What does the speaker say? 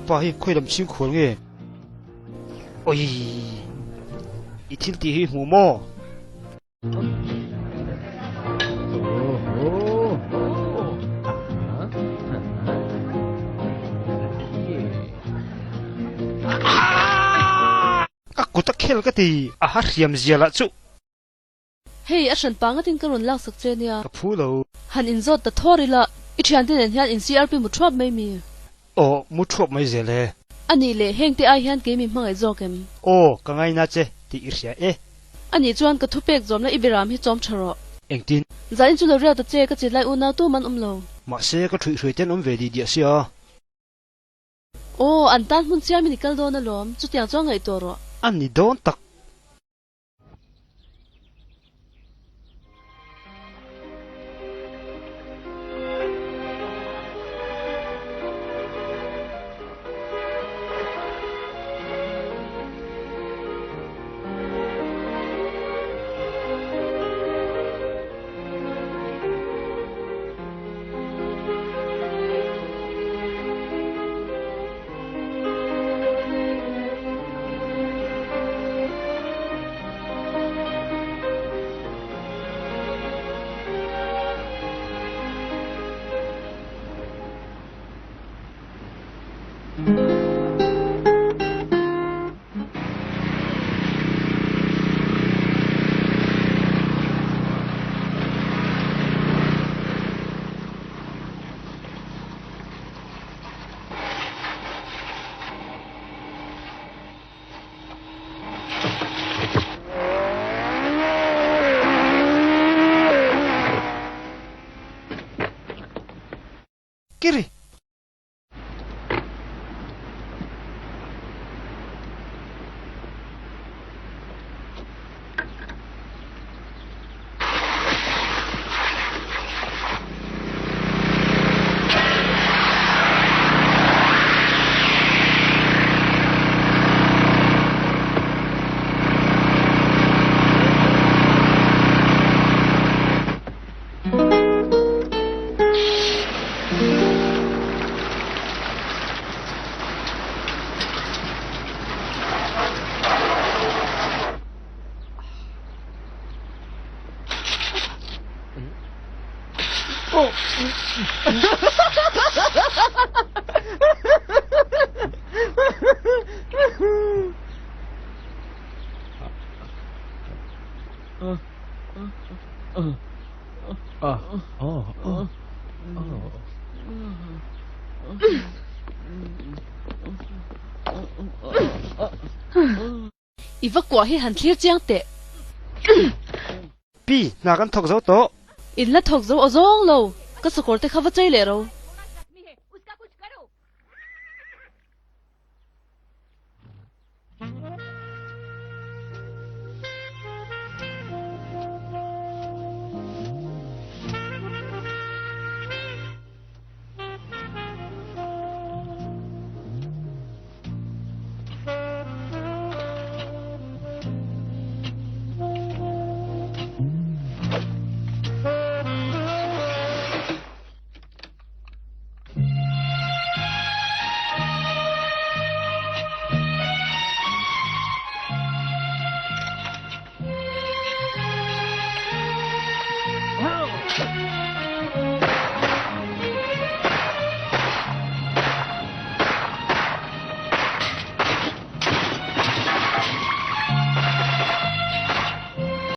pa hi khawi lam chhing khual nge? Oi! I thil tih hi hmu maw? Ka kut a khel ka ti, a ha hriam zia lah chu. Hei, a hran pa ngatin ka rawn laksak che nia. Ka phu lo. Han inzawt ta thawr ila, i thiante nen hian in CRP mu thuap mai mi? Aw, mu thuap mai zel e. A nih leh, hengte ai hian kei mi hmangaih zawk em? Aw, ka ngaina che tih i hria e. A nih chuan ka thupek zawm la i biram hi chawm tha rawh. Engtin? Zain chu lo riak ta che, ka chet lai unau tu man awm lo. Mahse, ka thuihhruai te an awm ve dih diah sia. Aw, an tan hmun chiamin i kal dawn alawm, chutiang chuan ngaihtuah rawh. A ni dawn tak. Kiri! I va kuah hi han thlir chiang teh. Pi, hna kan thawk zo tawh. In la thawk zo aw zawng lo, ka sakawr te kha va chei leh ro.